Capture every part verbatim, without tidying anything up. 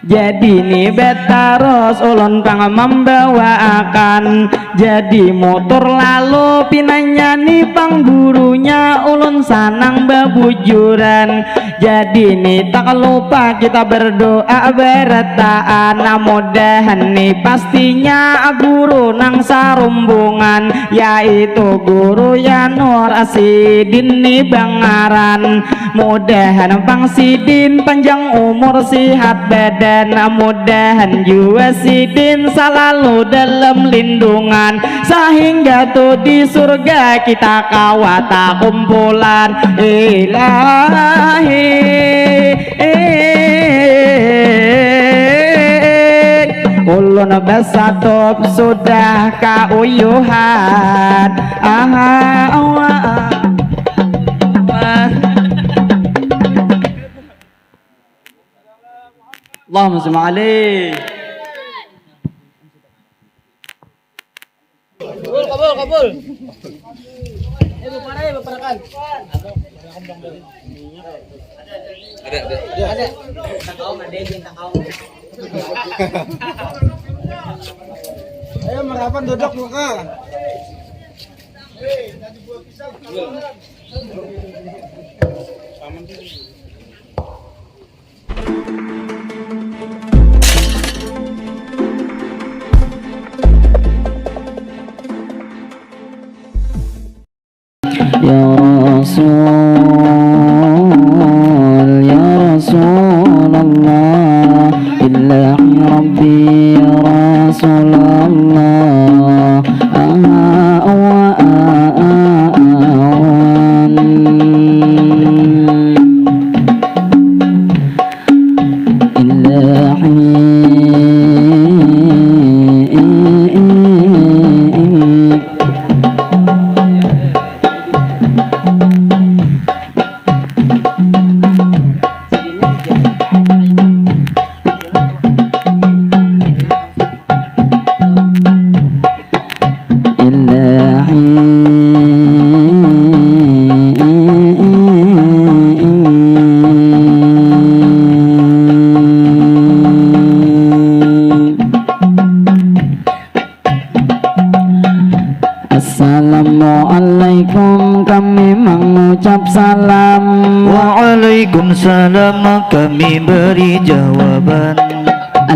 Jadi ni betaros ulun pang mambawaakan. Jadi mutur lalu pinanya ni pang gurunya ulun sanang babujuran. Jadi ni tak lupa kita berdoa berataan. Mudahan ni pastinya guru nang sarumbungan, yaitu guru Yanur Asidin ni bangaran. Mudahan pang sidin panjang umur sihat badan. Mudahan jua sidin salalu dalam lindungan, sahingga tu di surga kita kawa takumpulan. Ilahi, ulun basatup sudah kauyuhan. Aha, awa. Allahumma sholli alaih. Kabul, kabul, kabul. Eh, bapara ya, baparakan. Ada, ada. Ada. Ada. Ayo, merapan duduk muka. Ya Rasul, ya Rasulullah, illahi Rabbi, ya Rasulullah. Aha, awa, awan. Ilahi. Ilahi. Assalamualaikum, kami mengucap salam. Waalaikumsalam, kami beri jawaban.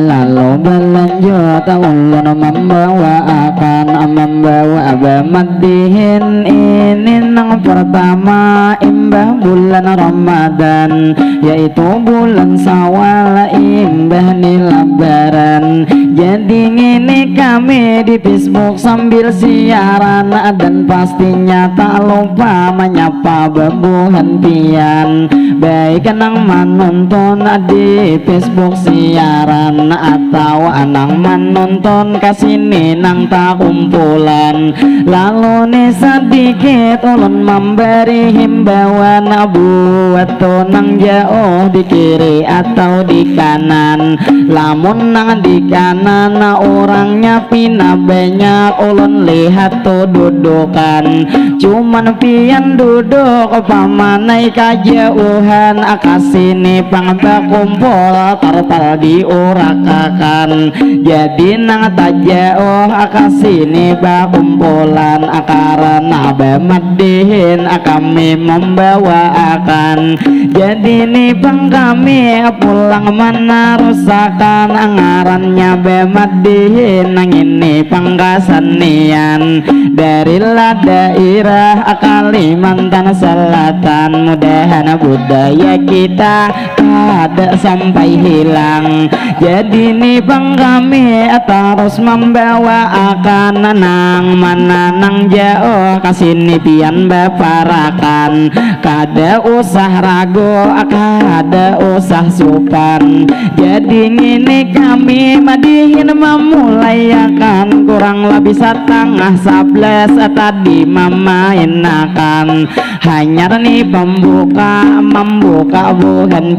Lalu balanjut ulun mambawaakan, mambawa bamadihin ini nang pertama imbah bulan Ramadan, yaitu bulan Syawal imbah ni Labaran. Jadi ngini kami di Facebook sambil siaran dan pastinya tak lupa menyapa bebuhan pian, baik nang menonton di Facebook siaran atau nang menonton kasini nang takumpulan. Lalu ni sedikit ulun memberi himbauan buat tu nang jauh di kiri atau di kanan. Lamun nang di kanan orangnya pina banyak ulun lihat tu dudukan. Cuman pian duduk pamanai kajauhan, kasini pang bakumpul tarpal diurakakan. Jadi nang tajauh kasini bakumpulan karana bamadihin kami membawaakan. Jadi ni pang kami pulang menarusakan ngarannya bamadihin ngini pang kasenian dari la dairah Kalimantan Selatan. Mudahan budaya kita kada sampai hilang. Jadi ni pang kami tarus mambawaakan nang mana nang jauh kasini pian baparakan. Kada usah ragu, kada usah supan. Jadi ngini kami madihin mamulaiakan kurang lebih satangah sablas tadi mamainakan. Hanyar ni pembuka, membuka buhan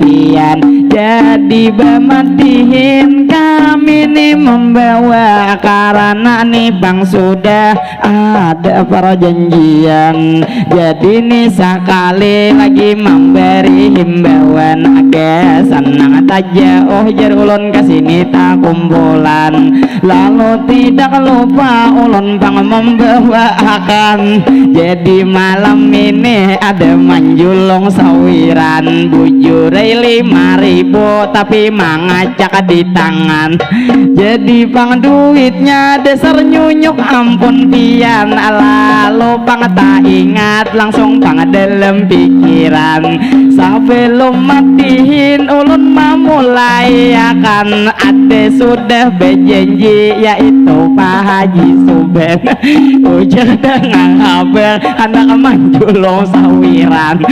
Jadi bamadihin kami ni membawa, karena ni pang sudah ada perjanjian. Jadi ni sakali lagi memberi himbauan, aga senang taja oh jar ulun kesini takumpulan. Lalu tidak lupa ulun pang membawa akan. Jadi malam ini ada manjulung sawiran, bujurai lima ribu tapi mangacak di tangan. Jadi pang duitnya dasar nyunyuk ampun pian. Lalu pang tak ingat langsung pang dalam pikiran. Sebelum madihin ulun memulai akan, ada sudah berjanji yaitu Pak Haji Suben. Ujar dengar kabar anak manjulung sawiran.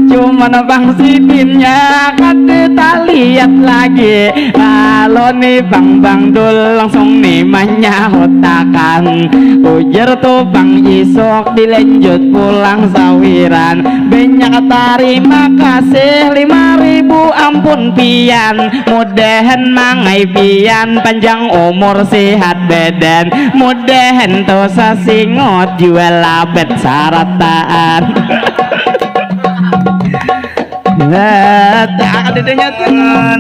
Cuman pang sidinnya kada taliat lagi. Lalu ni pang Bang Dul langsung ni manyahutakan. Ujar tu pang isuk dilanjut pulang sawiran. Banyak tarima kasih lima ribu ampun pian. Mudahan mangai pian panjang umur sehat badan. Mudahan tu sasingot jua labat sarataan. Letak ada dengan tangan.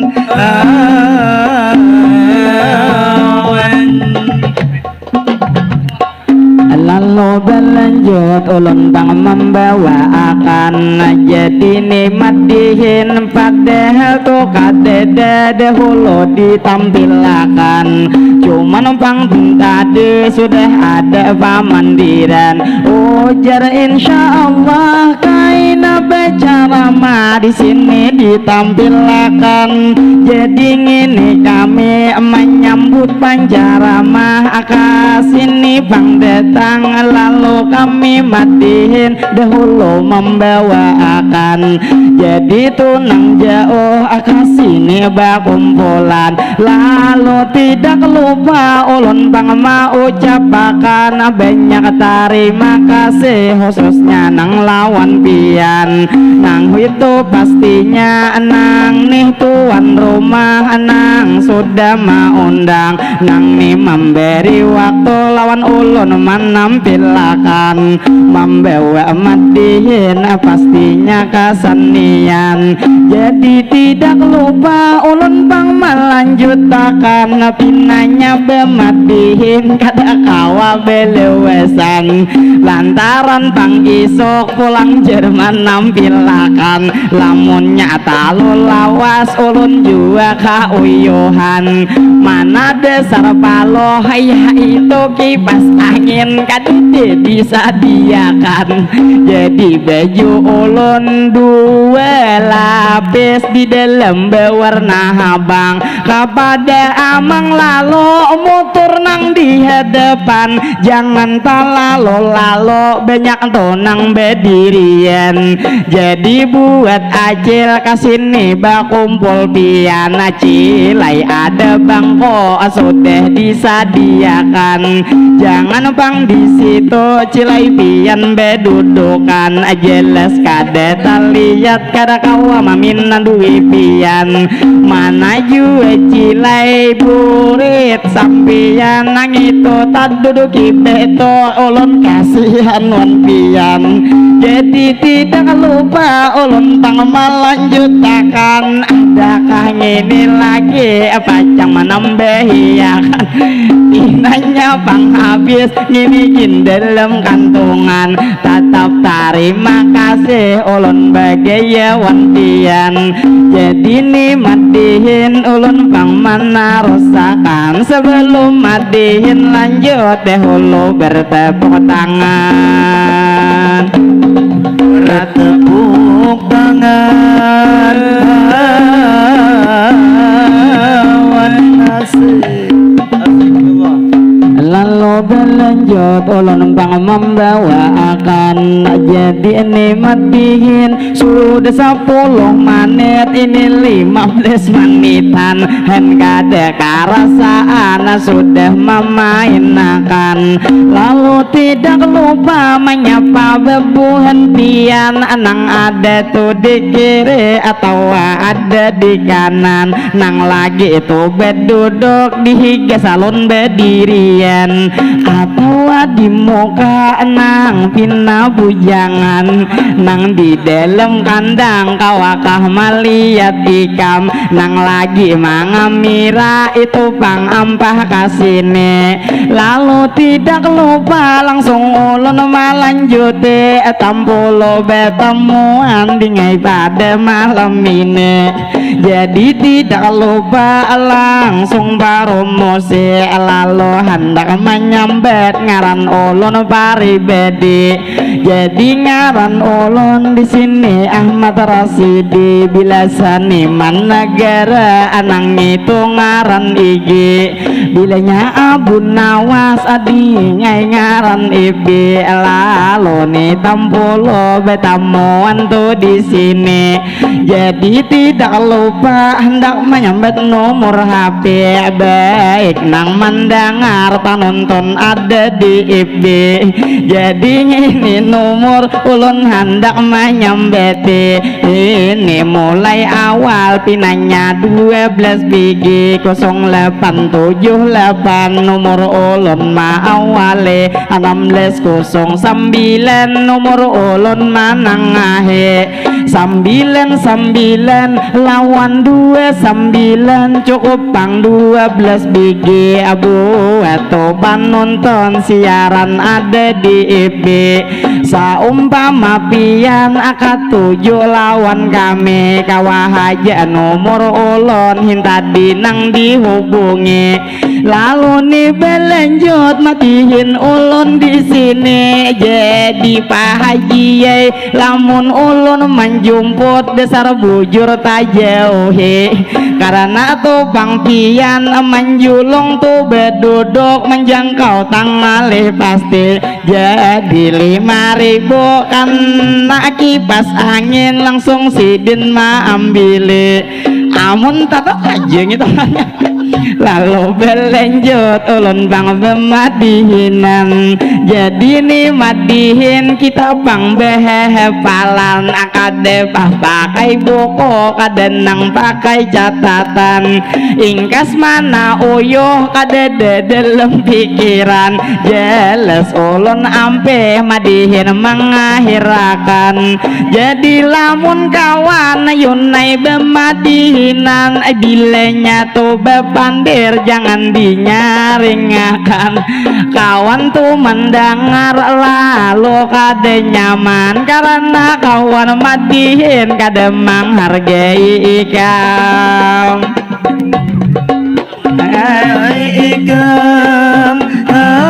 Lalu berlanjut ulun pang membawa akan. Jadi ni madihin padahal tu kadada dahulu ditampilakan. Cuman pang tadi sudah ada pamandiran. Ujar insya Allah kaina bacaramah di sini ditampilakan. Jadi ngini kami menyambut pancaramah, ka sini pang datang lalu kami madihin dahulu membawa akan. Jadi tu nang jauh ka sini bakumpulan. Lalu tidak lupa ulun pang maucapakan banyak tarima kasih khususnya nang lawan pian. Nang itu pastinya nang nih tuan rumah nang sudah maundang. Nang nih memberi waktu lawan ulun menampilakan membawa madihin pastinya kesenian. Jadi tidak lupa ulun pang melanjutakan pinanya bemadihin kada kawa belewesan lantaran pang isuk pulang Jerman nampilakan. Lamunnya talu lawas ulun jua kauyuhan. Mana dasar paloh ya itu kipas angin kadede disadiakan. Jadi baju ulun dua lapis di dalam bewarna habang. Kapada amang lalu mutur nang di hadapan. Jangan talalu-lalu banyak tu nang bedirian. Jadi buat acil kasini bakumpul pian. Cilai ada bangko sudah disadiakan. Jangan pang di situ cilai pian bedudukan. Jelas kada taliat kada kawa maminandui pian. Mana jua cilai burit sampian nang itu taduduki beto ulun kasihan wan pian. Jadi tidak lupa ulun pang melanjutakan adakah ngini lagi pacang menambahiakan. Inanya pang habis ngini gin dalam kantungan. Tatap tarima kasih ulun bagaya wan pian. Jadi ni madihin ulun pang manarusakan. Sebelum madihin lanjut dahulu bertepuk tangan. Bertepuk tangan lawan nasib. Lalu berlanjut ulun pang membawa Kan jadi ini madihin sudah sepuluh menit, ini lima belas menitan, hen kada karasaan sudah memainakan. Lalu tidak lupa menyapa bebuhan pian nang ada tu di kiri atau ada di kanan, nang lagi itu beduduk di higa salon bedirian atau di muka nang pina bujangan, nang di dalam kandang kawakah malihat ikam, nang lagi mangamira itu pang ampah kasini. Lalu tidak lupa langsung ulun malanjuti tampulu betemuan dingai pada malam ini. Jadi tidak lupa langsung promosi, lalu handak menyambat ngaran ulun paribadi. Jadi ngaran ulun di sini Ahmad Rasidi, bila saniman negara anang itu ngaran Igi. Bilanya Abu Nawas adingai ngaran Ibi, lalu ni tampulu betamuan tu di sini. Jadi tidak lupa hendak menyambat nomor H P, baik nang mendengar penonton ada di F B. Jadi ini nomor ulun hendak menyambati. Ini mulai awal pinanya dua belas bigi kosong delapan tujuh delapan, nomor ulun maawali enam belas kosong sembilan, nomor ulun manangahi sembilan sembilan lawan dua sembilan, cukup pang dua belas bigi buat tu penonton siaran ada di F B. Saumpama pian katuju lawan kami, kawa haja nomor ulun hintadi nang dihubungi. Lalu ni balanjut matihin ulun di sini. Jadi Pak Haji ai, lamun ulun manjumput dasar bujur tajauhi, karena tu pang pian manjulung tu beduduk manjangkau tangalih pasti. Jadi lima ribu kana kipas angin langsung sidin maambili. Amun tata aja gitu. Lalu belanjut ulun pang bemadihinan. Jadi ni madihin kita pang behehepalan, kada pah pakai buku, kada nang pakai catatan. Ingkas mana uyuh kada ada dalam pikiran. Jelas ulun ampih madihin mengahirakan. Jadi lamun kawan Yunai bemadihinan, bilanya tu bepandir jangan dinyaringakan. Kawan tu mendengar lalu kada nyaman karena kawan madihin kada menghargai ikam. Ikam kawan.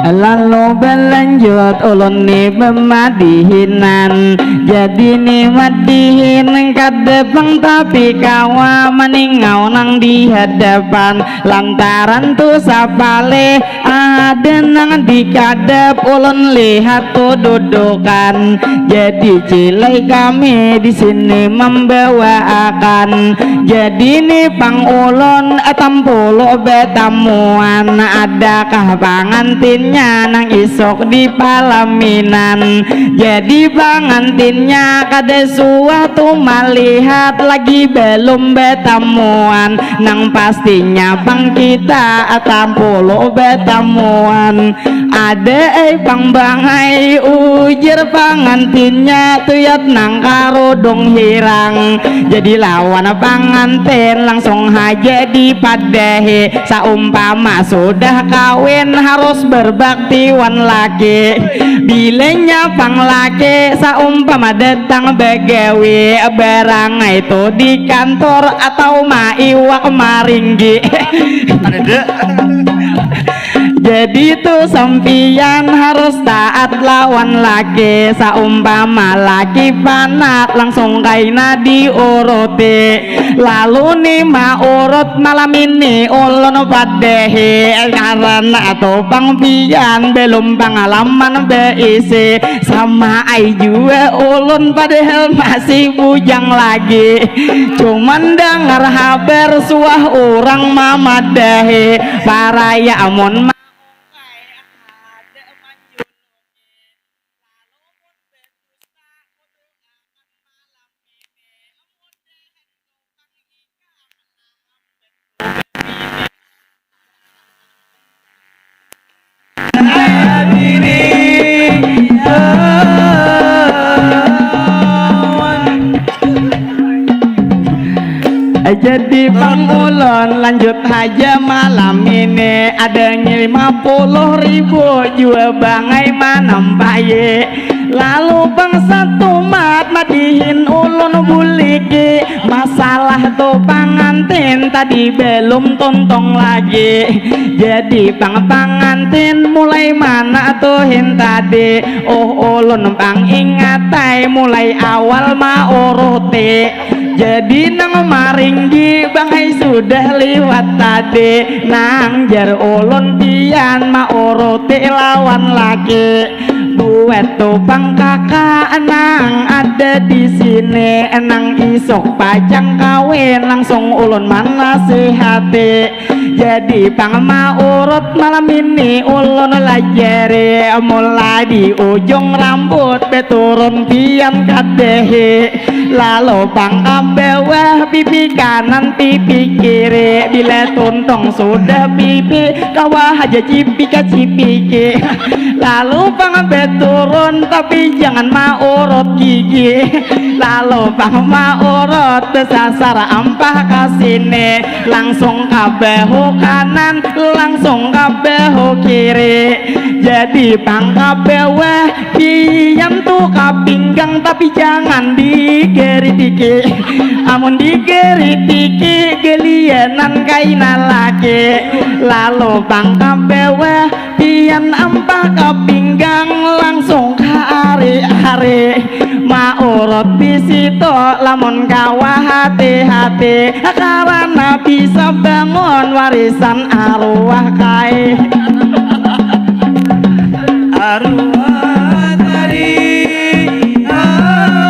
Lalu belanjut ulun ni bemadihinan. Jadi ni madihin kada pang tapi kawa maningau nang di hadapan. Lantaran tu sapalih ada nang dikadap ulun lihat tu dudukan. Jadi cilai kami di sini membawaakan. Jadi ni pang ulun tampulu betamuan, adakah pangantinnya nang isuk di palaminan? Jadi pangantinnya kada suah tu malihat lagi belum betamuan, nang pastinya pang kita tampulu betamuan. Ada ai pang bangai ujar pangantinnya tuyat nang karudung hirang. Jadi lawan pangantin langsung haja dipadahi saumpama sudah kawin harus berbakti wan laki. Bilanya pang laki saumpama datang bagawi barangai tu di kantor atau maiwak maringgi. Ada. Jadi tu sampiyan harus taat lawan laki. Saumpama laki panak langsung kaina diuruti. Lalu ni maurut malam ini ulun padehi. Karana tu pang pian belum pangalaman beisi. Sama ai jua ulun padahal masih bujang lagi. Cuman dangar habar suah urang mamadahi. Paraya amun ma- Jadi pang ulun lanjut haja malam ini. Ada lima puluh ribu jua bangai manampai. Lalu pang satumat madihin ulun buliki. Masalah tu pangantin tadi belum tuntung lagi. Jadi pang pangantin mulai mana tuhin tadi. Oh, ulun pang ingatai mulai awal mauruti. Jadi nang maringgi bangai sudah liwat tadi. Nang jar ulun pian mauruti lawan laki. Buat tu pang kaka nang ada di sini. Nang isuk pacang kawin langsung ulun manasihati. Jadi pang maurut malam ini ulun lajari. Mulai di ujung rambut beturun pian kadehi. Lalu pang ka bawah pipi kanan pipi kiri. Bila tuntung sudah pipi kawa haja cipi kacipiki. Lalu pang beturun tapi jangan maurut gigi. Lalu pang maurut besasar ampah ka sini. Langsung ka bahu kanan, langsung ka bahu kiri. Jadi pang ka bawah, pian tu ka pinggang tapi jangan digeritiki. Amun digeritiki gelianan kaina laki. Lalu pang ka bawah, pian ampah ka pinggang langsung ka ari-ari. Maurut di situ lamun kawa hati-hati karana bisa bangun warisan arwah kai. Arwah tadi awan.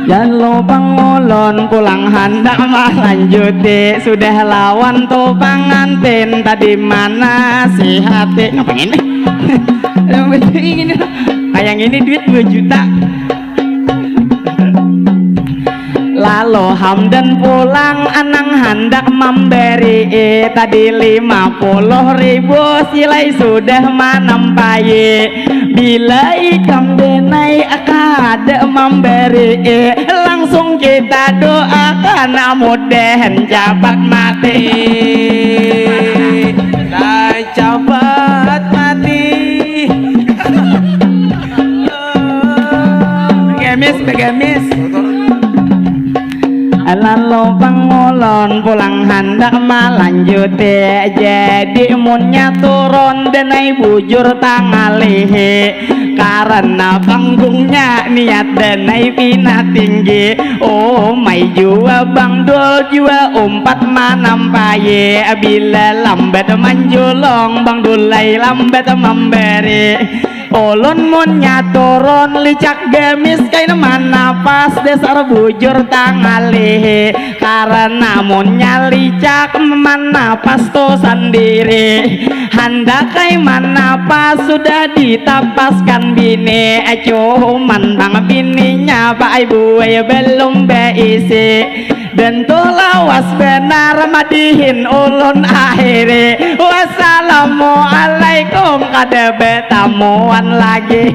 Dan lubang ulun pulang handak malanjuti. Sudah lawan tu pangantin tadi manasihati. Ngapa ngini? Ngapa ngini? Kayak ngini duit dua juta. Lalu Hamdan pulang anang handak mambari tadi lima puluh ribu silai sudah manampai. Bila ikam denai kada mambari, langsung kita doakan mudahan capat mati. Nah, capat mati. Begamis, begamis. Lalu pang ulun pulang handak malanjuti. Jadi munnya turun denai bujur tangalihi. Karena panggungnya niat denai pina tinggi. Umai jua Bang Dul jua umpat manampai. Bila lambat manjulung Bang Dul ai lambat mambari. Ulun munnya turun licak gamis kaina manapas dasar bujur tangalihi. Karena munnya licak manapas tu sandiri. Handak ai manapas sudah ditapaskan bini. Cuman pang bininya baai buai belum beisi. Dan tu lawas banar madihin ulun akhiri. Wassalamualaikum, kada betamuan lagi.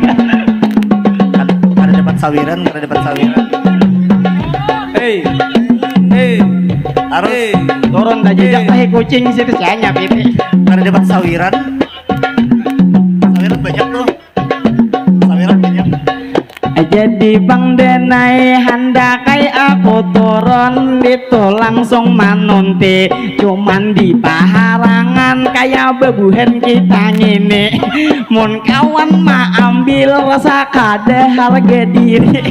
Kada dapat sawiran, kada dapat sawiran. Hei, hei, harus hei. Turun tajajak hei. Tahi kucing situ sianya piti. Kada dapat sawiran. Sawiran banyak tuh. Sawiran banyak. Jadi pang denai handakai aku turun ditu langsung manunti, cuman di paharangan kaya bebuhan kita ngini. Mun kawan maambil rasa kada harga diri,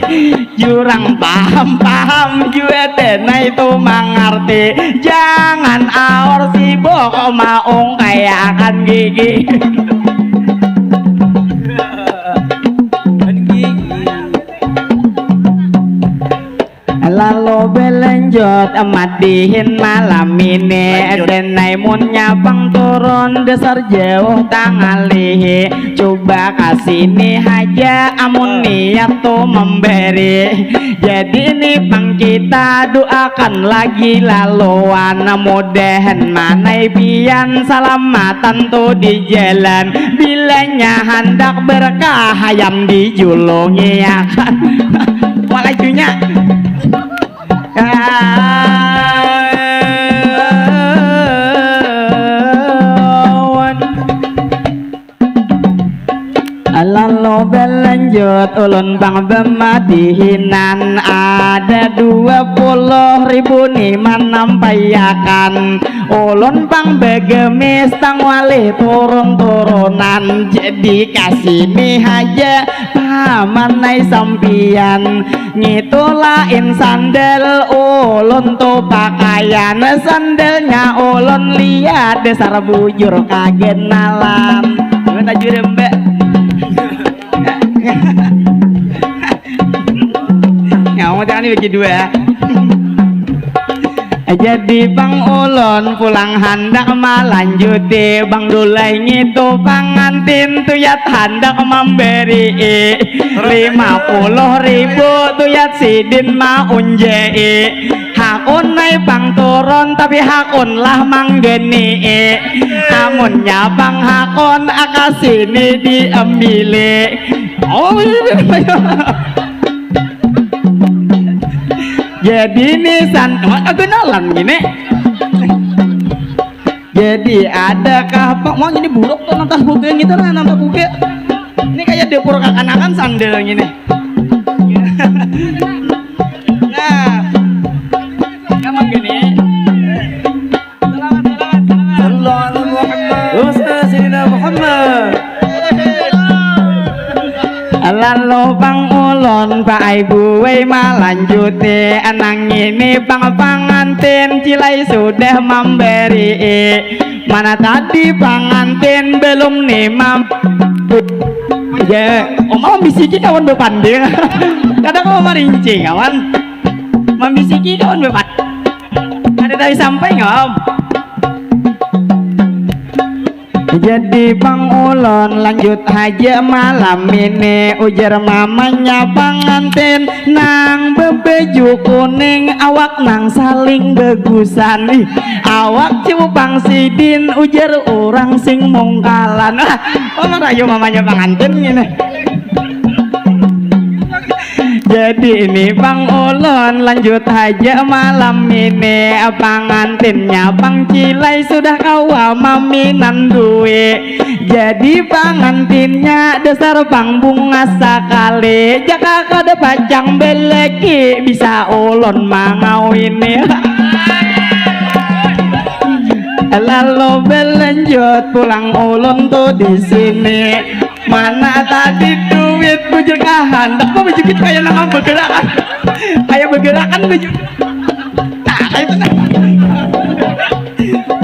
jurang paham-paham jua denai tu mangarti. Jangan aur sibuk maung kaya akan gigi. Lalu belanjut madihin malam ini. Denai munnya pang turun dasar jauh tangalihi. Coba kasini haja amun niat tu memberi. Jadi ni pang kita doakan lagi laluan, mudahan manai pian salamatan tu di jalan. Bilanya handak berkah hayam dijulungi akan. Walajunya. Lalu belanjut ulun pang bemadihinan, ada dua puluh ribu ni manampaiakan. Ulun pang begemis tang walih turun-turunan, jadi kasini haja pamanai sampian. Ngitu lain sandal ulun tu pakaian, sandalnya ulun liat dasar bujur kagenalan. Coba tajur ya mbak. Nyawa jangan dibagi dua. Jadi pang ulun pulang handak malanjuti, bang dulai ngitu pangantin tuyat handak mamberi lima puluh ribu tuyat sidin maunjai. Hakun nai pang turun tapi hakun lah manggenii. Amunnya pang hakun akasini diambili. Oh, iya, iya, iya. Jadi nisan, wah, kenalan gini. Jadi adakah apa? Mau ini buruk tuh nang tabuka gitu nah, nang tabuka. Ini kayak dapur kakanakan sandal gini. Nah, emang gini. Sallallahu alaihi Muhammad. Usaha Sayyidina Muhammad. Lalu pang ulun paai buai malanjuti, nang ini pang pangantin cilai sudah mamberi. Mana tadi pangantin belum ni mam. Ya, oh, malam bisiki kawan bepanding. Kadang mau marinci kawan. Mambisiki kawan bepanding. Ada tadi sampai nggak om? Jadi pang ulun lanjut haja malam ini, ujar mamanya pangantin nang bebaju kuning, awak nang saling bagusan. Ih, awak cupang sidin, ujar orang sing mungkalan. Ah, oh, marayu mamanya pangantin gini. Jadi ini pang ulun lanjut haja malam ini, pangantinnya pang cilai sudah kawa maminan dui. Jadi pangantinnya dasar pang bungas sakali, jaka kada pacang beleki bisa ulun mangawini. Lalu belanjut pulang ulun tu di sini. Mana tadi duit bujur kahandak kok bujukit kaya nang begerakan, kaya begerakan bujur. Nah, kaya itu nah.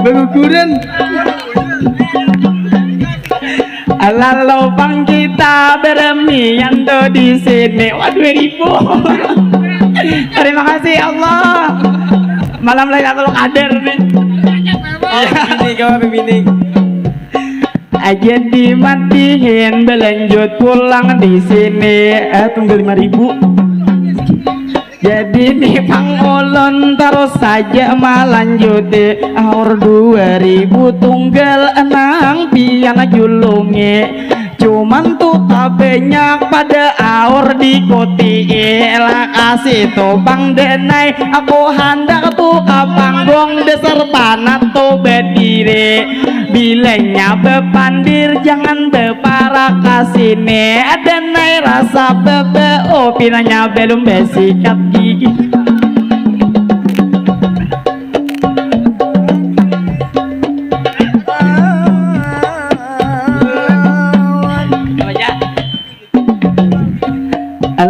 Beguguran. Lalu pang kita beremian tuh di sini. Wah, dua ribu. Terima kasih Allah. Malam Lailatul Qadar nih. Iya. Ini kawan ini. Aja dimatihin belanjut pulang di sini, eh, tunggal lima ribu. Jadi ni pang ulun terus saja malanjuti aur dua ribu tunggal enang pian julungi. Cuman tu tabanyak pada aur dikuti, lah kasih tu pang denai, aku handak tu ka panggung dasar panat tu bediri. Bilanya bepandir jangan beparak kasini, denai rasa bebeu Pinanya belum besikat gigi.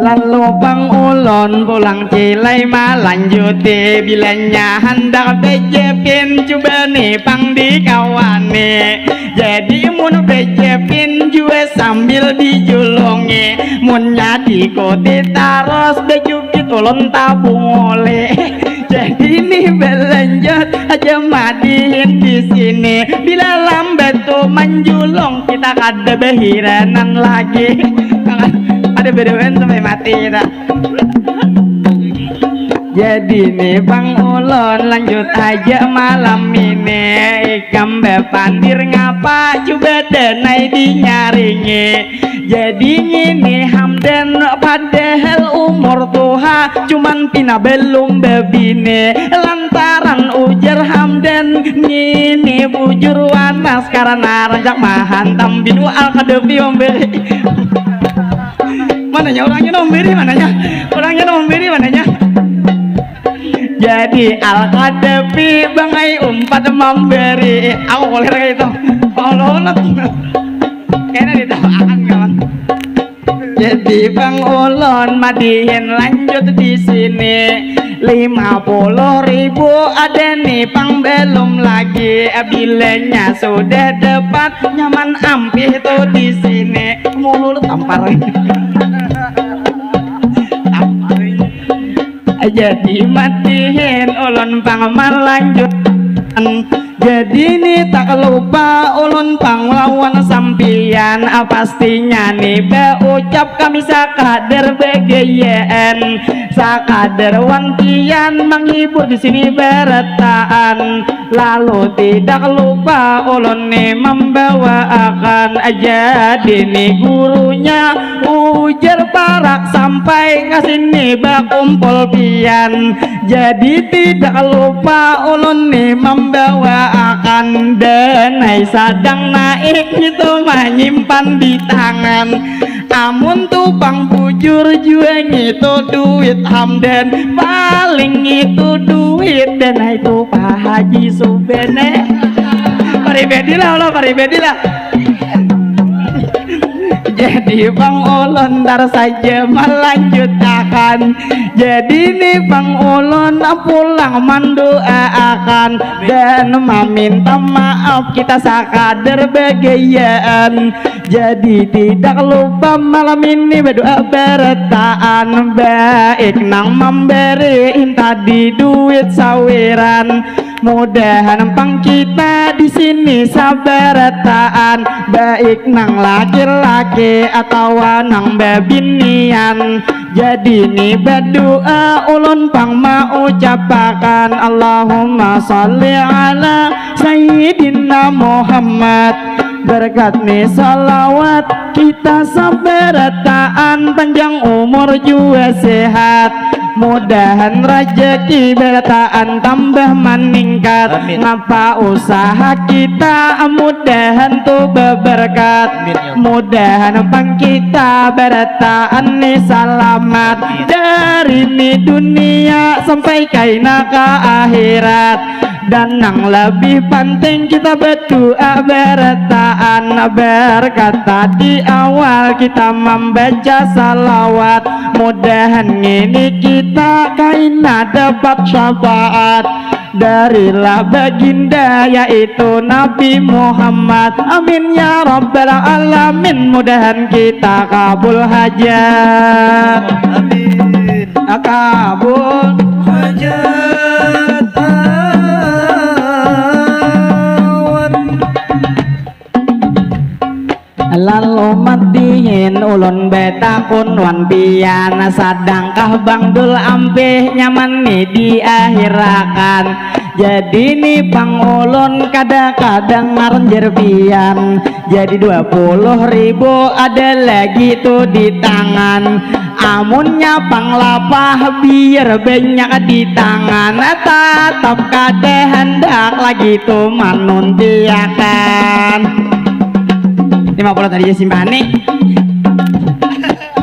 Lalu pang ulun pulang cilai malanjuti, bilanya handak bejepin, cuba nih pang dikawani. Jadi mun bejepin jua sambil dijulungi, munnya diikuti taros bejukit ulun tabunguli. Jadi nih belanjut aja madihin di sini, bila lambat tu manjulung kita kada behiranan lagi. Ada bedoan sampai mati kita. Jadi nih pang ulun lanjut aja malam ini. Ikam bepandir ngapa cuba denai dinyaringi. Jadi ngini Hamdan padahal umur tuha cuman pina belum bebini. Lantaran ujar Hamdan ngini bujur wanas karena rancak mahantam binu Al-Kadafi memberi. Mananya orangnya nombiri mananya? Orangnya nombiri mananya? Jadi Al-Kadafi bangai umpat memberi. Aku koler kayak itu. Kolonat. Kena ditahan kawan. Jadi pang ulun madihin lanjut di sini. Lima puluh ribu ada nih pang belum lagi. Bilanya sudah dapat nyaman ampih tuh di sini. Mulul tampar. Jadi madihin ulun pang malanjut. Jadi ni tak lupa ulun pang lawan sampian. Ah, pastinya ni baucap kami sakadar bagayaan, sakadar wantian menghibur di sini barataan. Lalu tidak lupa ulun ni membawaakan, jadi ni gurunya ujar parak sampai ngasini bakumpul pian. Jadi tidak lupa ulun ni membawaakan, dan ai sadang naik itu manyimpan di tangan. Amun tu pang bujur jua ngitu duit Hamdan, paling ngitu duit dan itu Pak Haji Subene. Paribedi lah Allah, paribedi lah. Jadi pang ulun tar saja melanjutakan. Jadi ni pang ulun pulang mendoaakan dan meminta maaf kita sakadar bagayaan. Jadi tidak lupa malam ini berdoa berataan, baik nang memberi tadi duit sawiran. Mudahan pang kita di sini sabarataan, baik nang laki-laki atawa nang babinian. Jadi ni berdoa ulun pang maucapakan, Allahumma salli ala Sayyidina Muhammad. Berkat ni salawat kita sabarataan, panjang umur jua sehat. Mudahan rajaki barataan tambah maningkat. Amin. Napa usaha kita mudahan tu beberkat. Amin, ya Allah. Mudahan pang kita barataan ni salamat. Amin. Dari ni dunia sampai kaina ka akhirat. Dan nang lebih penting kita berdoa berataan, berkata di awal kita membaca salawat. Mudahan ini kita kaina dapat syafaat darilah baginda yaitu Nabi Muhammad. Amin ya rabbal alamin. Mudahan kita kabul hajat. Amin. Kabul hajat awan. Lalu madihin ulun betakun wan pian, sadangkah Bang Dul ampih nyaman ni diakhirakan. Jadi ni pang ulun kada kadangar jar pian. Jadi dua puluh ribu ada lagi tu di tangan. Amunnya pang lapah biar banyak di tangan, tatap kada handak lagi tu manuntiakan. Lima puluh tadi ya simpan nih.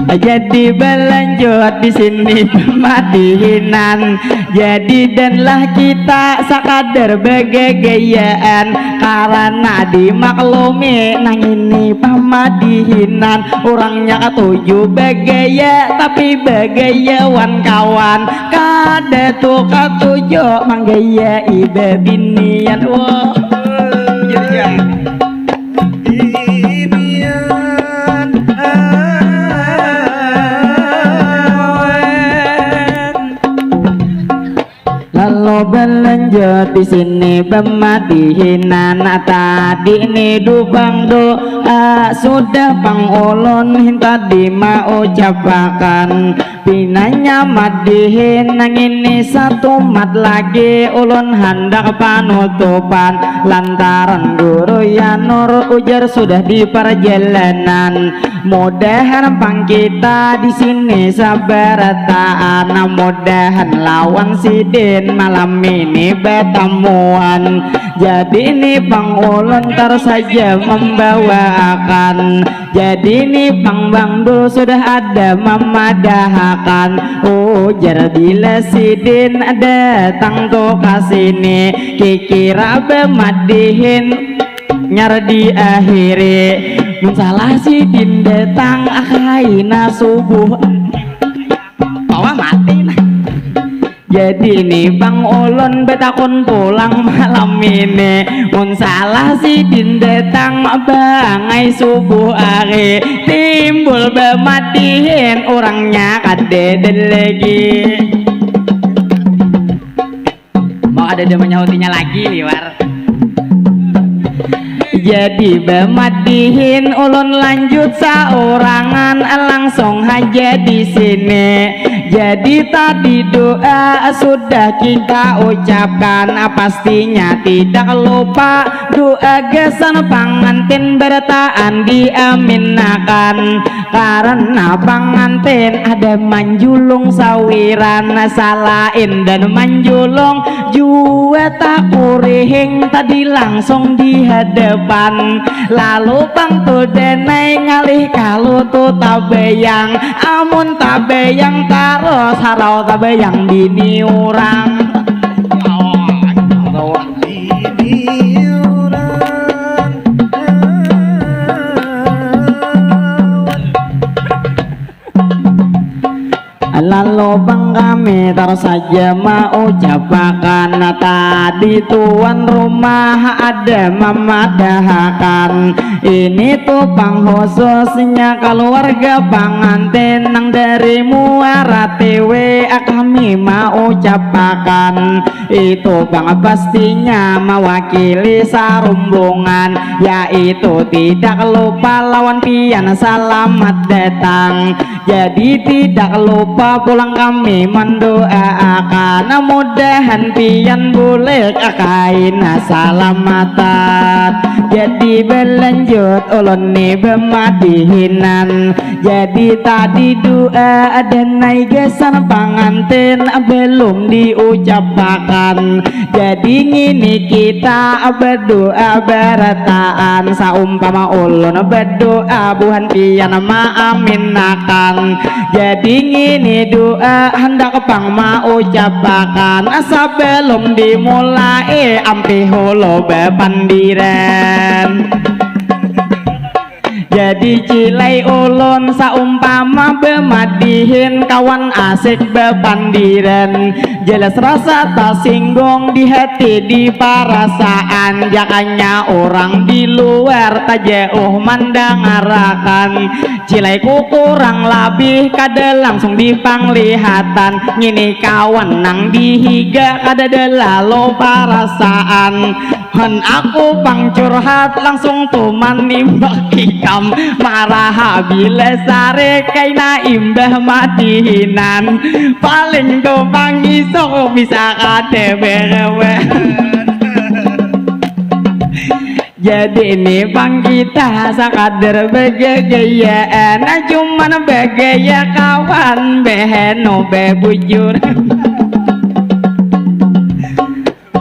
Jadi balanjut di sini pemadihinan. Jadi danlah kita sakadar bagagayaan karena dimaklumi nang ini pamadihinan. Urangnya katuju bagaya tapi bagayawan kawan, kada tu katuju manggayai babinian. Wah. Lalu berlanjut di sini pemadihinan. Tadi ni dubang doa sudah pang ulun tadi maucapakan. Pinanya madihin nang ini satumat lagi ulun handak panutupan lantaran guru Yanur ujar sudah di perjalanan. Mudahan pang kita di sini sabarataan, mudahan lawan sidin malam ini batamuan. Jadi ni pang ulun tar saja membawaakan. Jadi ni pang bangdu sudah ada mamadahakan. Ujar bila sidin datang tu ka sini kikira bamadihin nyar diakhiri. Mun salah sidin datang akaina subuh. Bawa mati nah. Jadi ni pang ulun batakun pulang malam ini. Mun salah sidin datang bangai subuh hari timbul bamadihin urangnya kadada lagi. Mau ada dia menyautinya lagi liwar. Jadi bamadihin ulun lanjut saurangan langsung haja di sini. Jadi tadi doa sudah kita ucapkan, pastinya tidak lupa doa gasan pangantin berataan diaminakan. Karena pangantin ada manjulung sawiran, salain dan manjulung jua takurihing tadi langsung di hadapan. Lalu pang tu danai ngalih kalu tu tabayang, amun tabayang tarus harau tabayang bini urang. Bini urang. Lalu pang kami tar saja maucapakan, tadi tuan rumah ada mamadahakan, ini tu pang khususnya kaluarga pangantin nang dari Muara Tiwi kami maucapakan. Itu pang pastinya mawakili sarumbungan, yaitu tidak lupa lawan pian salamat datang. Jadi tidak lupa pulang kami mandoaakan, mudahan pian bulik kaina salamatan. Jadi balanjut ulun ni bamadihinan. Jadi tadi doa danai gasan pangantin belum diucapakan. Jadi ngini kita berdoa barataan, saumpama ulun berdoa buhan pian maaminakan. Jadi ngini doa handak pang maucapakan, sebelum dimulai ampih hulu bapandiran. Jadi cilai ulun saumpama bamadihin kawan asik bapandiran, jelas rasa tasinggung di hati di parasaan, jakanya orang di luar tajauh mandangarakan. Cilaiku kurang labih kada langsung dipanglihatan, ngini kawan nang dihiga kadada lalu parasaan. Hen aku pang curhat langsung tu manimbak ikam, maraha bila sarik kaina imbah madihinan, paling tu pang isuk bisa kada berewe. Jadi ni pang kita sakadar bagagayaan, cuman bagaya kawan behenu bebujur.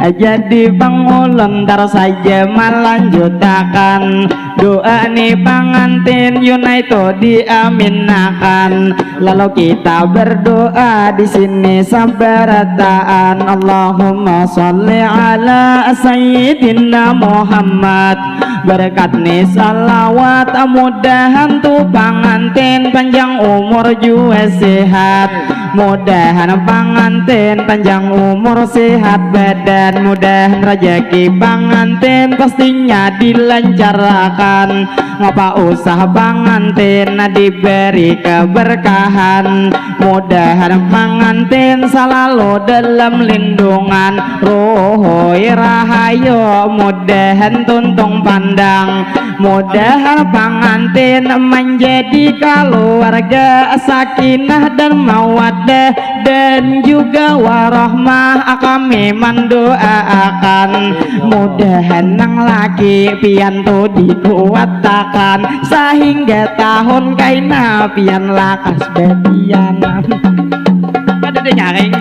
Jadi pang ulun tar saja malanjutakan Doa ni pangantin Yunai tu diaminakan. Lalu kita berdoa di sini sabarataan. Allahumma sholli ala sayyidina Muhammad. Berkat ni salawat, mudahan tu pangantin panjang umur jua sehat. Mudahan pangantin panjang umur sehat badan. Mudahan rajaki pangantin pastinya dilancarakan. Ngapa usah pangantin diberi keberkahan. Mudahan pangantin salalu dalam lindungan. Ruhui rahayu, mudahan tuntung pandang. Mudahan pangantin menjadi keluarga sakinah dan mawaddah dan juga warahmah. Kami mendoakan mudahan nang laki pian tu dikuatakan sehingga tahun kaina pian lakas batianan. Kada ada nyaring.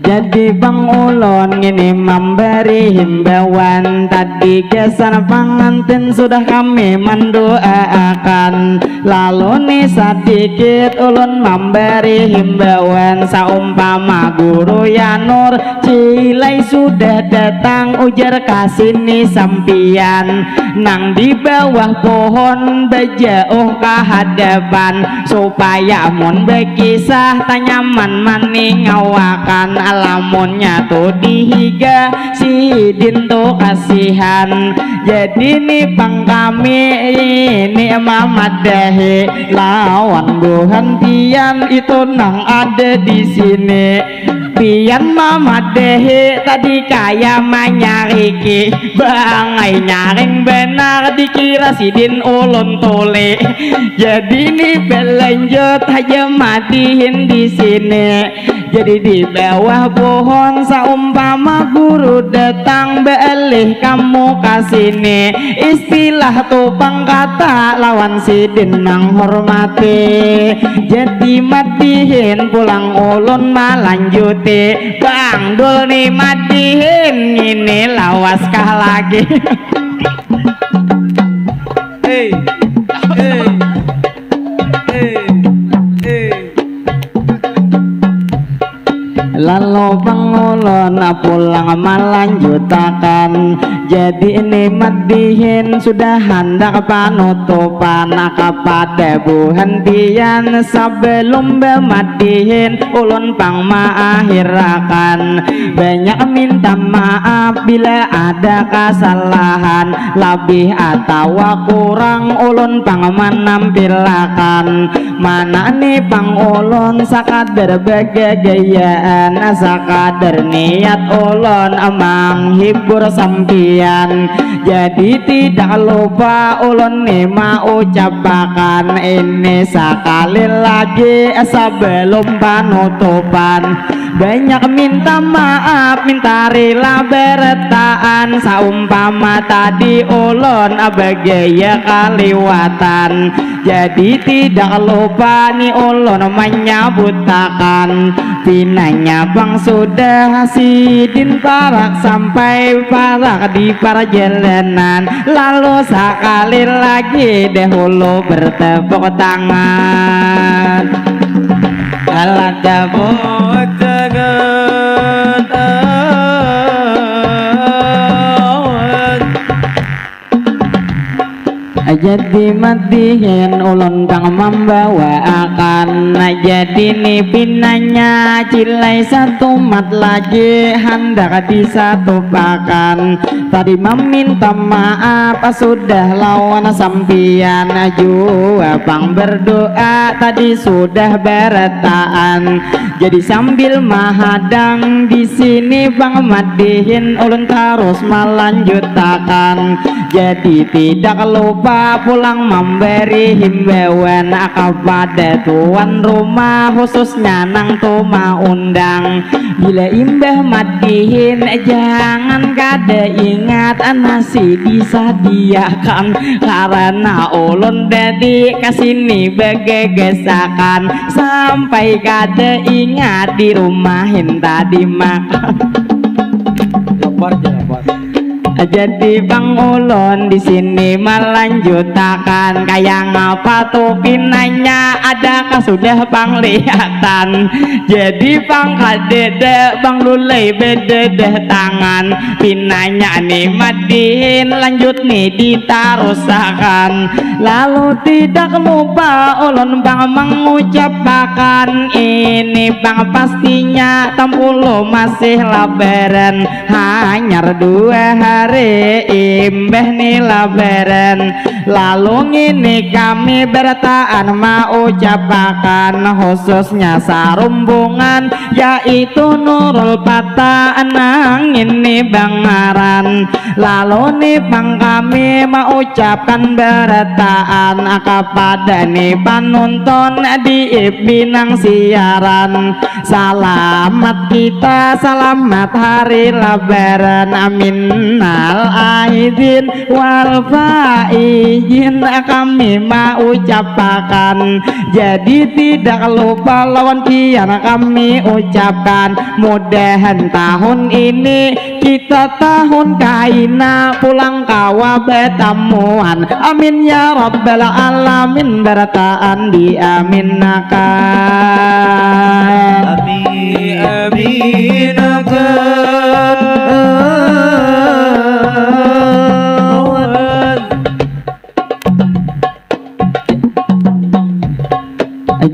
Jadi bang ulun ngini mambari himbauan. Tadi gasan pangantin sudah kami mandoaakan. Lalu ni sadikit ulun mambari himbauan. Saumpama guru Yanur cilai sudah datang, ujar kasini sampiyan nang di bawah pohon bajauh ka hadapan, supaya mun bakisah tanyaman maningawakan. Lamunnya tu dihiga sidin tu kasihan. Jadi ni pang kami ini mamadahi lawan buhan pian itu nang ada di sini. Pian mamadahi tadi kaya manyariki, bangai nyaring banar dikira sidin ulun tuli. Jadi ni balanjut haja madihin di sini. Jadi di bawah pohon saumpama guru datang baalih kamu kasini. Istilah tu pang kata lawan sidin manghormati. Jadi madihin pulang ulun malanjuti. Bang Dul ni madihin ngini lawaskah lagi? Hei, hei, hei, hei. Lalu pang ulun pulang malanjutakan. Jadi ni madihin sudah handak panutupan. Kapada buhan pian sabalum bamadihin ulun pang maakhirakan. Banyak minta maaf bila ada kasalahan, labih atawa kurang ulun pang manampilakan. Mana ni pang ulun sakadar bagagayaan, sakadar niat ulun manghibur sampiyan. Jadi tidak lupa ulun ni maucapakan ini sakali lagi sabalum panutupan. Banyak minta maaf, minta rila barataan, saumpama tadi ulun bagaya kaliwatan. Jadi tidak lupa ni ulun manyabutakan, pinanya pang sudah sidin parak sampai parak di parjalanan, lalu sakali lagi dahulu bertepuk tangan. Alah, tepuk tangan. Jadi madihin ulun pang mambawaakan. Jadi ni pinanya cilai satumat lagi handak disatupakan. Tadi maminta maaf sudah lawan sampiyan jua pang berdoa tadi sudah barataan. Jadi sambil mahadang di sini pang madihin ulun tarus malanjutakan. Jadi tidak lupa Pulang memberi himbauan kepada tuan rumah, khususnya nang tu maundang. Bila imbah madihin, jangan kada ingat nasi disadiakan, karena ulun tadi kesini begagasakan sampai kada ingat di rumahin tadi makan. Lapar ja, lapar. Jadi pang ulun di sini malanjutakan, kaya ngapa tu pinanya, adakah sudah panglihatan? Jadi pang kadada pang lulai bededah tangan, pinanya ni madihin lanjut ni ditarusakan. Lalu tidak lupa ulun pang mengucapakan, ini pang pastinya tampulu masih labaran. Hanyar dua hari imbah ni labaran, lalu ngini kami berataan maucapakan, khususnya sarumbungan, yaitu Nurul Patah nang ini bangaran. Lalu ni pang kami maucapkan berataan kepada ni panonton di pinang siaran. Salamat kita, salamat hari labaran. Aminal aidin wal faizin kami maucapakan. Jadi tidak lupa lawan pian kami ucapkan. Mudahan tahun ini kita tahun kaina pulang kawa betamuan. Amin ya rabbal alamin, berataan diaminakan. Amin, amin, amin.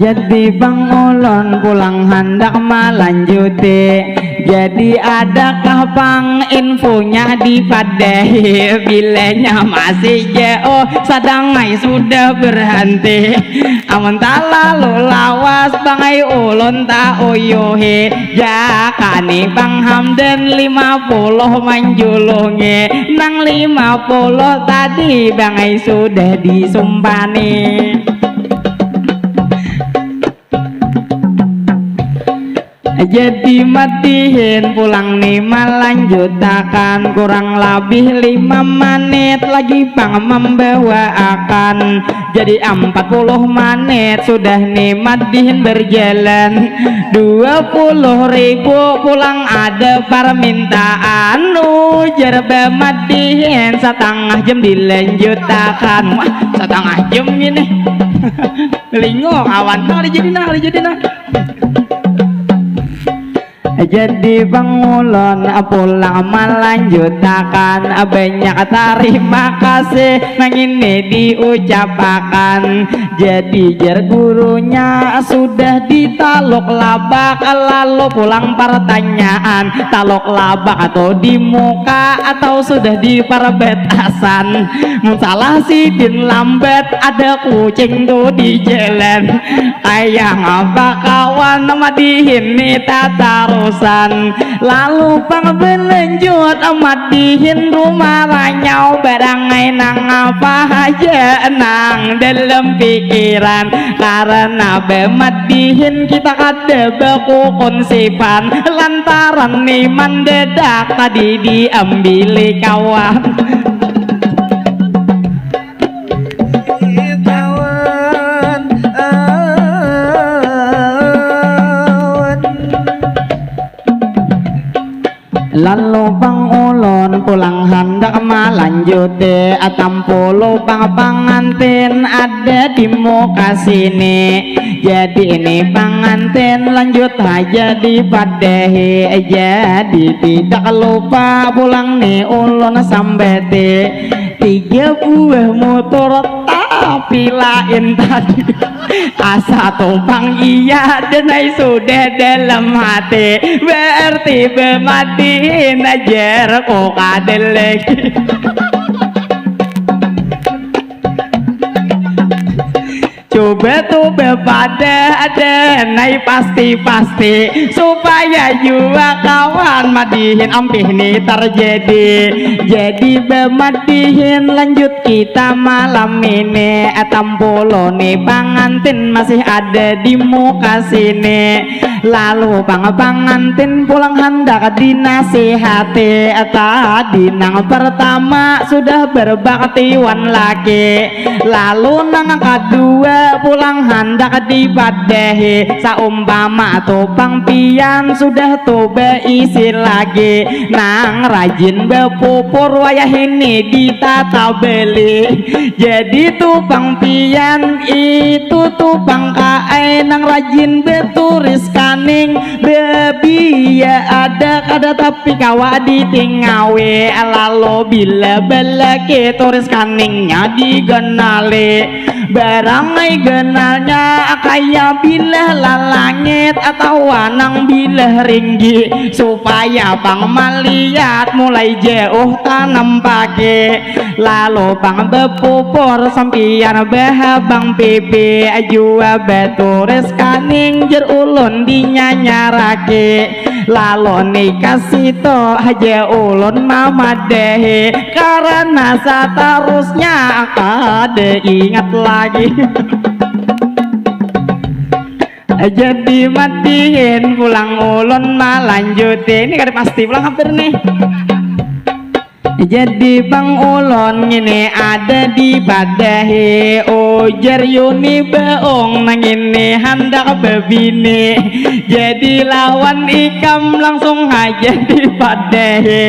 Jadi pang ulun pulang handak malanjuti. Jadi adakah pang infonya dipadahi? Bilanya masih jauh, sadangai sudah berhenti. Amun talalu lawas bangai ulun tauyuhi. Jaka ni pang Hamdan lima puluh manjulungi. Nang lima puluh tadi bangai sudah disumpani. Jadi madihin pulang ni malanjutakan, kurang labih lima manit lagi pang mambawaakan. Jadi ampat puluh manit sudah ni madihin berjalan. Dua puluh ribu pulang ada parmintaan, ujar bamadihin satangah jam dilanjutakan. Wah, satangah jam gini. Lingo kawan, nah, jadi nah, jadi nah. Jadi pang ulun pulang malanjutakan, banyak tarima kasih nang ini diucapakan. Jadi jar gurunya sudah di Taluk Labak, lalu pulang pertanyaan, Taluk Labak atau di muka atau sudah di perbatasan? Mun salah sidin lambat, ada kucing tu di jalan. Kaya ngapa kawan madihin ni tatarusan? Lalu pang belanjut madihin rumah ranyau, barangai nang apa haja nang dalam pikiran. Karena bemadihin kita kada baku kunsipan, lantaran ni mandadak tadi diambili kawan. Kawan, awan. Lalu pang ulun pulang handak malanjuti, atam puluh pang pangantin ada di muka sini. Jadi ini pangantin lanjut haja dipadahi. Jadi tidak lupa pulang ni ulun sambati tiga buah motor tapi lain tadi. Asa tumpang iya dan ai sudah dalam hati, berarti bemati najar kok ada lagi. Coba Betul bepadah ada nai pasti-pasti supaya jua kawan madihin ampih ni terjadi. Jadi bemadihin lanjut kita malam ini. Tampulo ni pangantin masih ada di muka sini. Lalu pang pangantin pulang handak dinasihati. Tadi nang pertama sudah berbakti wan laki. Lalu nang kadua pulang handak dipadahi. Saumpama tu pang pian sudah tu beisi lagi. Nang rajin bepupur wayah ini ditata beli. Jadi tu pang pian itu tu pang kaai nang rajin beturis kaning. Bebia ada kada tapi kawa ditingawi. Lalu bila belaki turis kaningnya digenali. Barangai genalnya kaya bilah lalangit atawa nang bilah ringgi supaya pang maliat mulai jauh tanampaki. Lalu pang bepupur sampiyan bahabang pipi jua baturis kaning jer ulun dinyanyaraki. Lalu ni kasito haja ulun mamadahi karana satarusnya kada ingat lagi. Jadi madihin pulang ulun malanjuti. Ini kada pasti pulang hampir nih. Jadi pang ulun ngini ada dipadahi ujar Yuni beung nang ngini handak bebini. Jadi lawan ikam langsung haja dipadahi.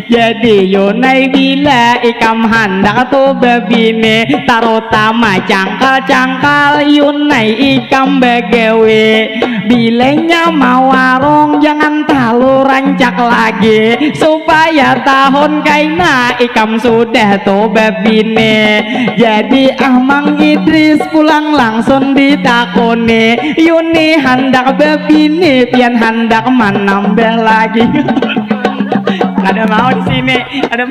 Jadi Yunai bila ikam handak tu bebini, tarutama cangkal-cangkal Yunai ikam bagawi. Bilanya mawarung jangan talu rancak lagi supaya tahun kaina ikam sudah tu bebini. Jadi ah Mang Idris pulang langsung ditakuni, Yuni handak bebini pian handak manambah lagi. Kada mau di sini. Ada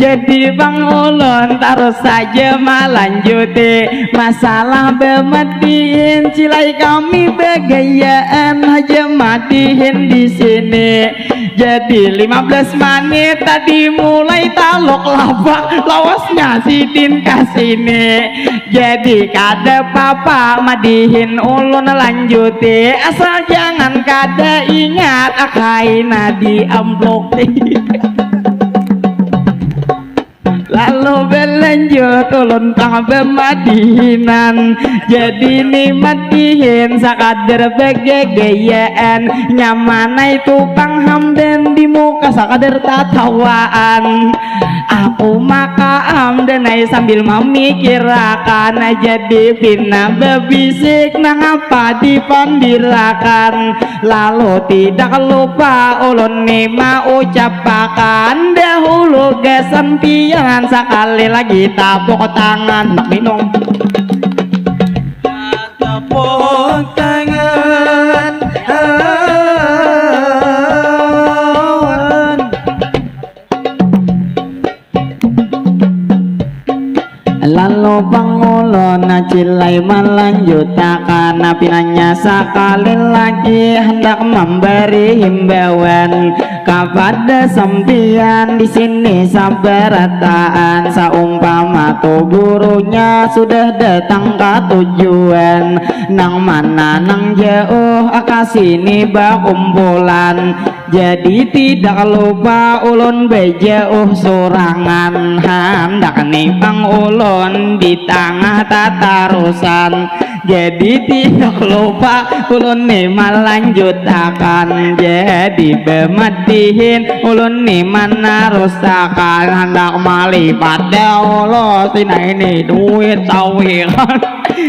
jadi pang ulun tarus saja malanjuti masalah bemadihin cilai kami begayaan haja madihin di sini. Jadi lima belas menit tadi mulai taluk lapak lawasnya sidin ka sini. Jadi kada papa madihin ulun lanjuti asal jangan kada ingat akaina di amplop. Lalu belanjut ulun pang bemadihinan. Jadi ni madihin sakadar begegayaan. Nyamanai tu pang hamdan di muka sakadar tatawaan. Aku maka hamdanai sambil mamikirakan. Jadi pina bebisik nangapa dipandirakan. Lalu tidak lupa ulun ni maucapakan dahulu gasan pian sakali lagi tapuk tangan nak minum. Tapuk tangan. Lalu pangulun cilai malanjutakan pinanya sakali lagi hendak memberi himbauan kepada sampian di sini sabarataan saumpama tu gurunya sudah datang ke tujuan nang mana nang jauh ke sini bakumpulan. Jadi tidak lupa ulun bejauh surangan handak ni pang ulun di tangah tatarusan. Jadi tidak lupa ulun ni malanjutakan. Jadi bemadihin ulun ni manarusakan handak malipat dahulu sina ini duit sawiran.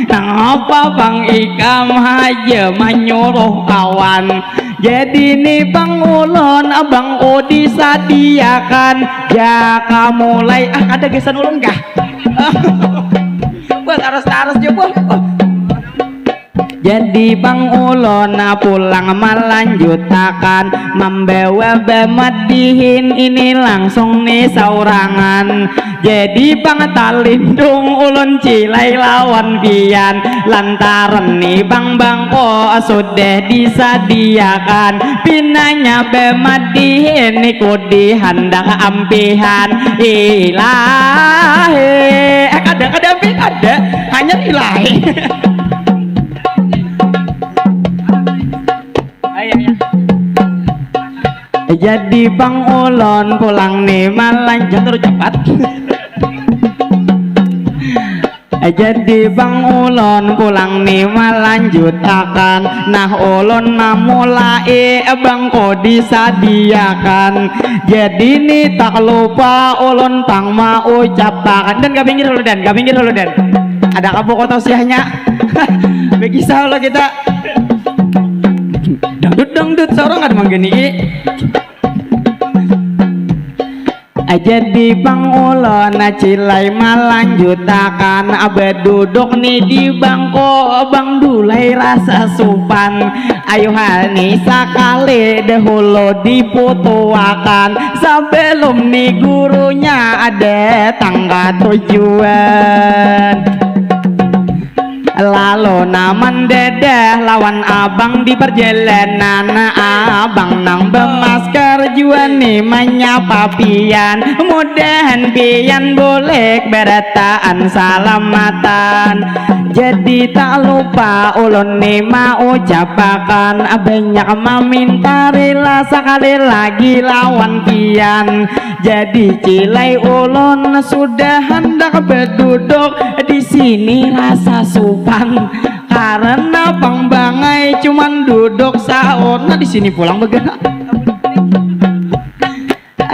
Nangapa pang ikam haja manyuruh kawan. Jadi ni pang ulun abang udi sadiakan jaka mulai ah kada gasan ulun kah. Buat arus-arus juga. Jadi pang ulun pulang malanjutakan, mambawa bamadihin ini langsung ni saurangan. Jadi pang talindung ulun cilai lawan pian, lantaran ni pang bangko sudah disadiakan. Pinanya bamadihin ni kudi handak ampihan. Ilahi, eh, kada, kada ampihan, kada, hanya ilahi. Jadi pang ulun pulang ni malanjut, terus cepat. Jadi pang ulun pulang ni malanjutakan, nah ulun mamulai bangko disadiakan. Jadi ni tak lupa ulun pang maucapakan, dan ka pinggir dulu, dan ka pinggir dulu, dan ada ka buku tausiahnya. Begisah lo kita. Dangdut, dangdut, seorang ada manggini. Jadi pang ulun cilai malanjutakan, baduduk ni di bangko bang dulai rasa supan. Ayuhani sakali dahulu diputuakan, sebelum ni gurunya ada tangga tujuan. Lalu naman dadah lawan abang di perjalanan. Abang nang bemasker jua ni manyapa pian, mudahan pian bulik berataan salamatan. Jadi tak lupa ulun ni maucapakan, banyak maminta rila sakali lagi lawan pian. Jadi cilai ulun sudah handak baduduk di sini rasa supan, karena pang bangai cuman duduk sauna di sini pulang bagana.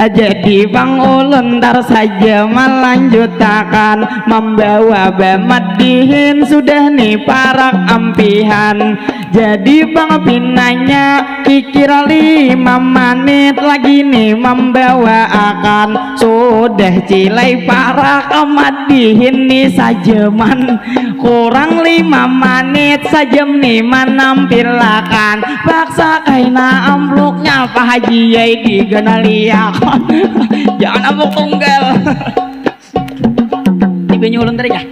Jadi pang ulun tar saja malanjutakan, mambawa bamadihin sudah ni parak ampihan. Jadi pang pinanya pikir lima manit lagi ni mambawaakan. Sudah cilai parak madihin ni sajaman. Kurang lima manit sajam ni manampilakan. Paksa kaina ampluknya Pak Haji ai diganaliakan. Jangan ampluk tunggal. Ini banyu ulun tadi kah?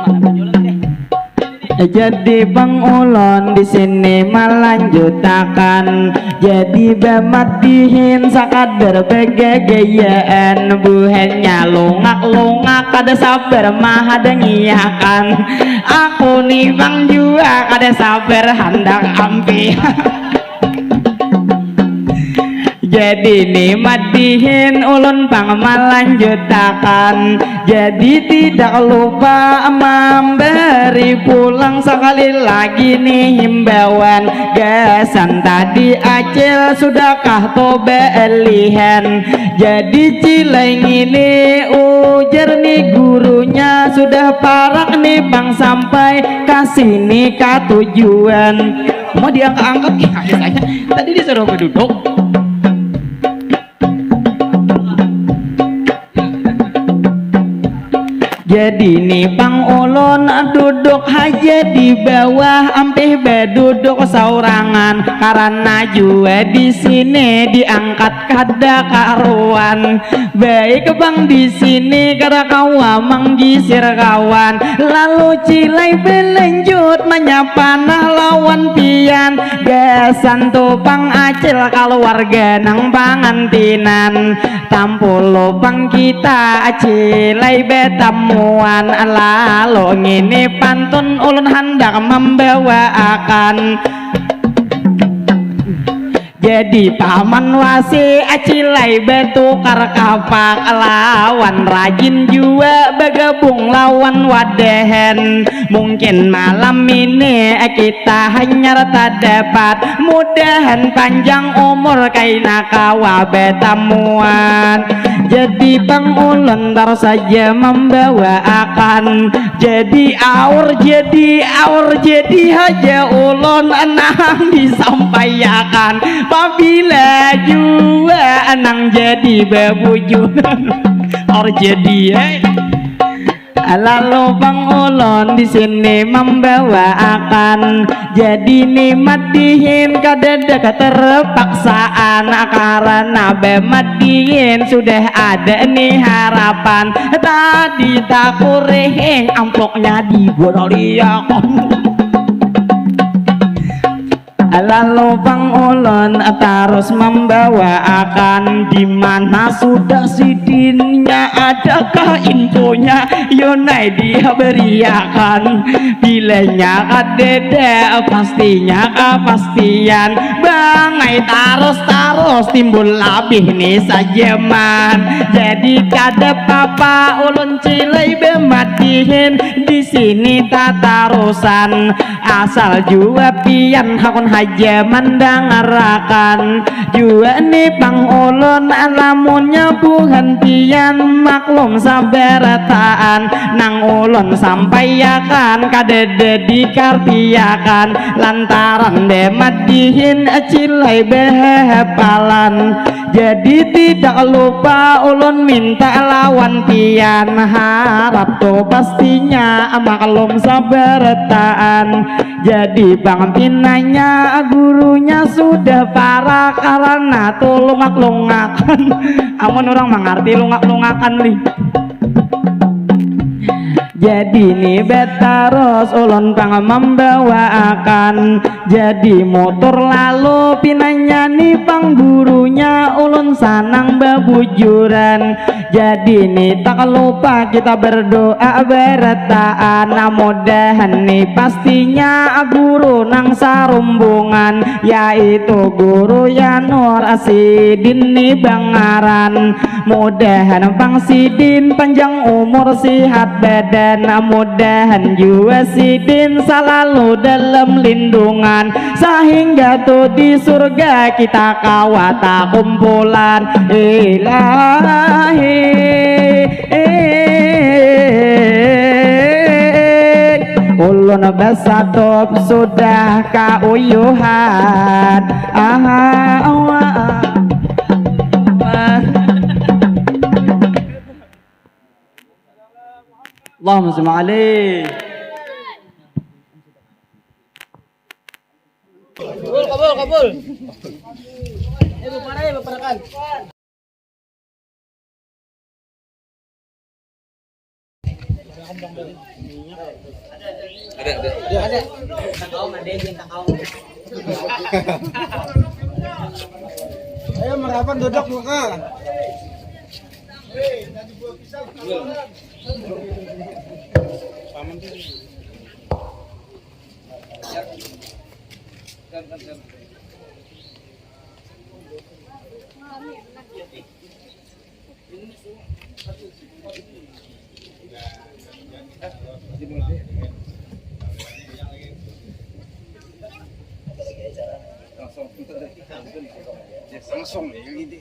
Mana banyu ulun tadi? Jadi pang ulun di sini malanjutakan. Jadi bamadihin sakadar bagagayaan, buhannya lungak-lungak kada sabar mahadangiakan. Aku ni pang jua kada sabar handak ampi. Jadi ni madihin ulun pang malanjutakan. Jadi tidak lupa mambari pulang sakali lagi ni himbauan. Gasan tadi acil sudahkah tu baalihan? Jadi cilai ngini ujar ni gurunya, sudah parak ni pang sampai ka sini ka tujuan. Mau diangkat-angkat, tadi disuruh baduduk. Jadi ni pang ulun duduk haja di bawah, ampih baduduk saurangan, karana jua di sini diangkat kada karuan. Baik pang di sini kada kawa manggisir kawan, lalu cilai balanjut manyapa nah lawan pian. Gasan tu pang acil kaluarga nang pangantinan. Tampulu pang kita acilai batamuan, lalu ngini pantun ulun handak mambawaakan. Jadi paman wasi acilai batukar kapak, lawan rajin jua bagabung lawan wadahan. Mungkin malam ini kita hanyar tadapat, mudahan panjang umur kaina kawa batamuan. Jadi pang ulun tarus saja mambawaakan. Jadi aur, jadi aur, jadi haja ulun nang disampaiakan. Pabila jua nang jadi babujunan. Aur jadi, eh. Lalu pang ulun di sini membawa akan, jadi ni madihin kadada keterpaksaan, karena bemadihin sudah ada ni harapan. Tadi takurihing ampoknya di Bonolia. Lalu pang ulun tarus membawa akan, di mana sudah sidinnya, adakah infonya? Yunai dia beriakan. Bilanya kadada pastinya kapastian, bangai tarus-tarus timbul labih ni sajaman. Jadi kada papa ulun cilai bematihin di sini tatarusan. Asal jua pian hakun haja mandangarakan jua ni pang ulun, lamunnya buhan pian maklum sabarataan nang ulun sampaiakan kadada dikartiakan lantaran bemadihin cilai behapalan. Jadi tidak lupa ulun minta lawan pian, harap tu pastinya maklum sabarataan. Jadi pang pinanya gurunya sudah parak karena tu lungak-lungakan. Amun orang mangarti lungak-lungakan lih. Jadi ni betarus ulun pang membawaakan. Jadi mutur lalu pinanya ni pang gurunya ulun sanang babujuran. Jadi ni tak lupa kita berdoa berataan. Mudahan ni pastinya guru nang sarumbungan, yaitu guru Yanur Asidin ni bangaran. Mudahan pang sidin panjang umur sihat badan, mudahan jua sidin salalu dalam lindungan, sahingga tu di surga kita kawa takumpulan. Ilahi, ulun basatup sudah kauyuhan. Aha, awa. Allahumma sholli alaih. Kabul, kabul, kabul. Ibu para, ibu parakan. Ada, ada. Ada. Ayo merapat duduk muka. Langsung. Langsung ya, gitu.